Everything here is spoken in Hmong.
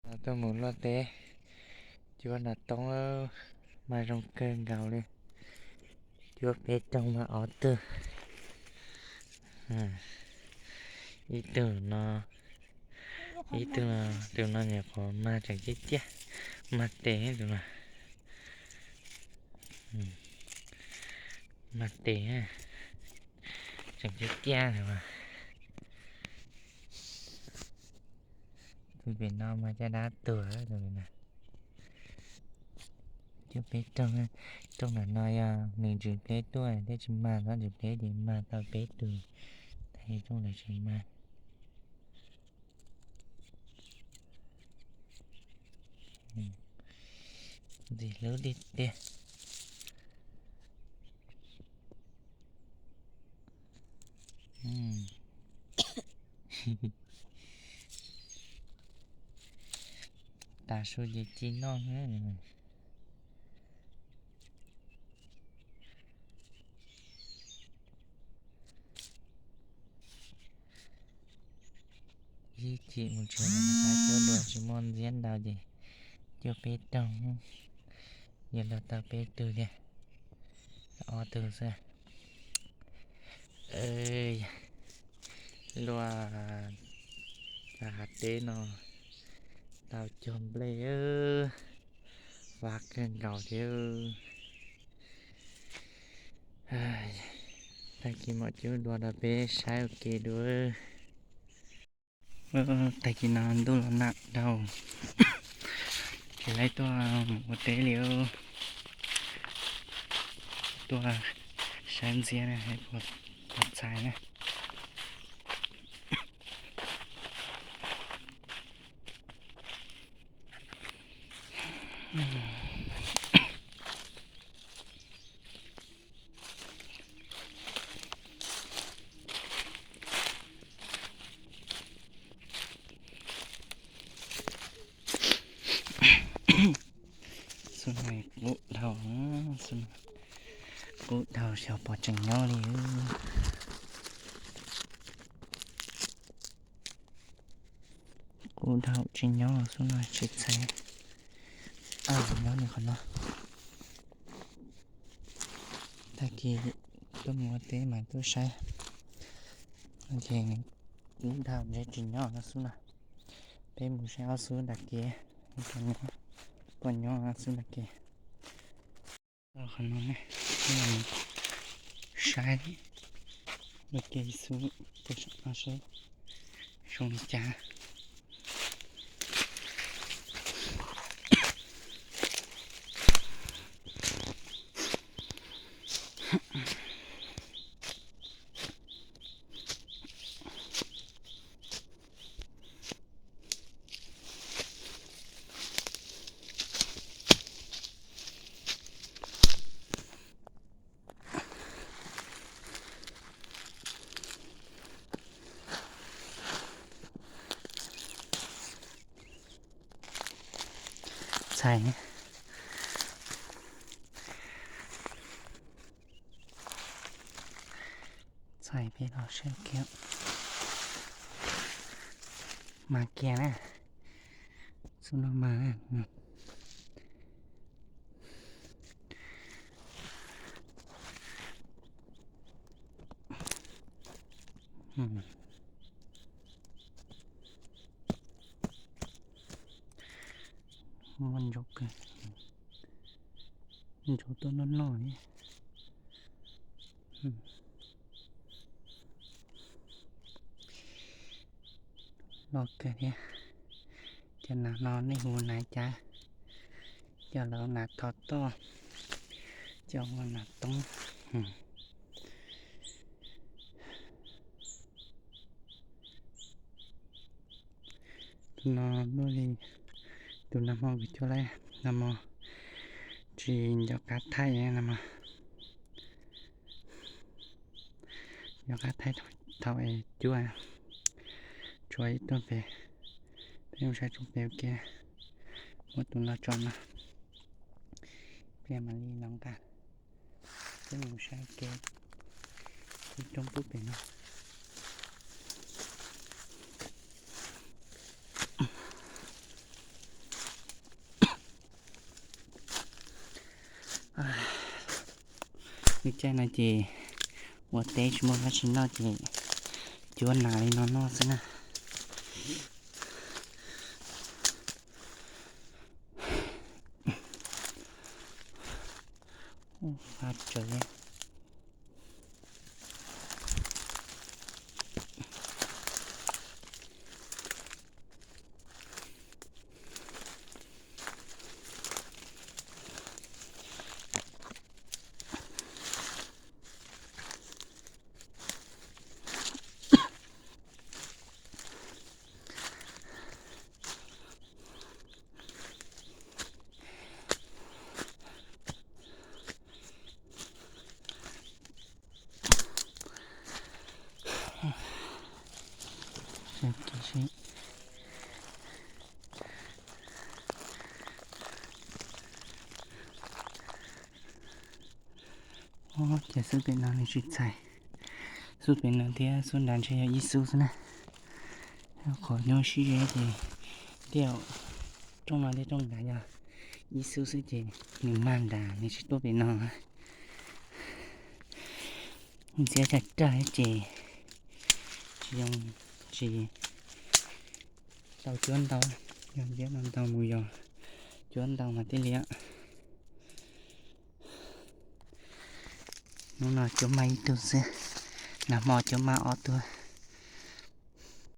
Tuaj mus luaj teb cuab nas toob mas zoo kawg nkaus li. Cuab peb rooj mas ob tug. Ib tug no, ib tug no, tus no nyuam qhuav mag tseem ciaj ciaj, mag tes tus no, mag tes tseem ciaj ciaj tus no. Tus pem no mas caj dab tuag tus no. Cuab peb rooj, rooj ntawm no yog nws ntsis pleb tuaj thiaj tsis mag, txhob ntsis pleb ces mag tau peb tug, tab sis rooj ntawd tsis mag. Ntxim hlub tiag tiag. Tas su ces ci noj. Ib chim mus tsev lawm, cuab dua tsis muaj ntxiab ntau ces cuab peb rooj, yuav luag tau peb tug thiab, ob tug xwb. Luaj, hav teb no tau cog nplej, fab kawg nkaus thiab. Tag kis mam cuab dua rau peb saib ua ke dua. Tag kis no ntuj los nag dhau, tsis laib tuaj mus ua teb li. Tuaj saib ntxiab na, puas txhais na. Xub no qub dhau, qub dhau xyov puas tseem nyob li. Qub dhau tsis nyob, xub no tsis txhais. Nyob li qhov no. Tag kis tuaj mus ua teb mas tuaj saib, ces qub dhau ntshe tsis nyob no xwb na. Peb mus saib ob xub nram kev, puas nyob ob xub nram kev. Qhov no ne, saib ua ke xwb, tus saum no seb zoo li cas. Txhais, txhais peb los seb kiag. Mas kiag na, xub no mas. Muaj ntsaum kawg, ntsaum tuaj noj noj li. Loj kawg thiab. Cov nas no nej hu nas cas? Cov laus nas thov toj, cov hu nas toob. Tus no luaj li, tus nag hmo kuv cuab lawm, nag hmo tsis nco qab thaij, nag hmo nco qab thaij thaum es cuab. Tshuav ib tug pem, peb mus saib tsoom pem ua ke. Muab tus no tso no, peb mam li los nqa. Peb mus saib ua ke ib roob pub pem no. Lub caij no ces ua teb tsis muaj dab tsi noj ces cuab nas li no noj xwb na. Ua tsawv. Ces xub pem no nws tsis txhais, xub pem no thiab xub nrad ntshe yog ib xub xwb na. Qhov nyob sib ze ces tej zaum rooj no thiab rooj nrad yog ib xub xwb ces nws mag nrad nws tsis tuaj pem no. Ntxiab tag rag ces tsis zoo, tsis tau cuab ntau, yog ntxiab no ntau mus yos cuab ntau mas thiaj li. Hnub no cuab mag ib tug xwb, nag hmo cuab mag ob tug.